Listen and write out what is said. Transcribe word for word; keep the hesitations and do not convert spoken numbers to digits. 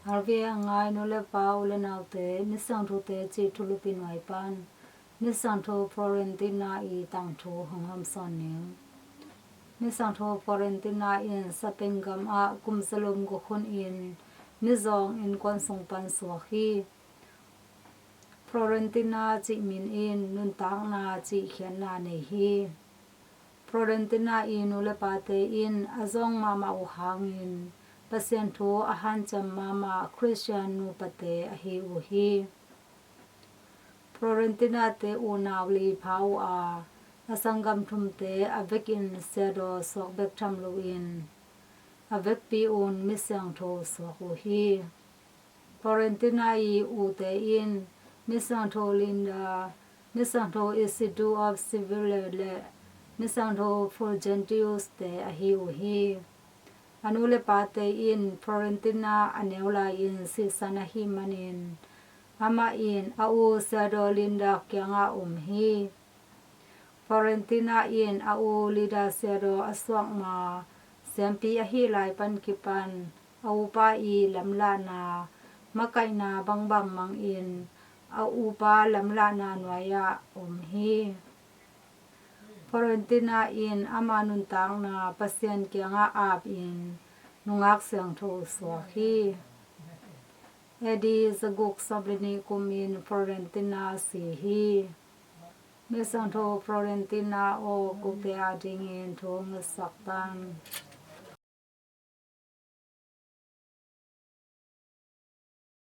R V A a ngai nu le pa, u le naute, Misiangthote cih thulupi nuai pan Misiangtho Florentina i tangthu hong hawmsawn ning. Misiangtho Florentina in Spain gam ah kum zalum guk hun in mizawng innkuan sung pan suak hi. Florentina cih min in nuntakna cih khiatna nei hi. Florentina i nu le pate in a zawng mahmah uh hangin Pasian thu a hanciam mahmah Khristian nupate ahi uh hi. Florentina te unau li pha uh a, a sanggam thumte a vekin siadaw suak bek tham loin a vekpi un Misiangtho suak uh hi. Florentina i ute in Misiangtho Linda, Misiangtho Isidore of Seville le Misiangtho Fulgentius te ahi uh hi. A nu le pate in Florentina a neu lai-in sisan ahih manin amah in a u siadaw Linda kiangah om hi. Florentina in a u Linda siadaw a suak ma siampi ahih lai pan kipan a upa i lamlahna makaihna bangbang mangin a upa lamlahna nuai-ah om hi. Florentina in ama nuntakna Pasian kiangah apin nungak siangtho suak hi. A D zaguk sawm le nih kumin Florentina si hi. Misiangtho Florentina aw, kote adingin thu ngetsak tan.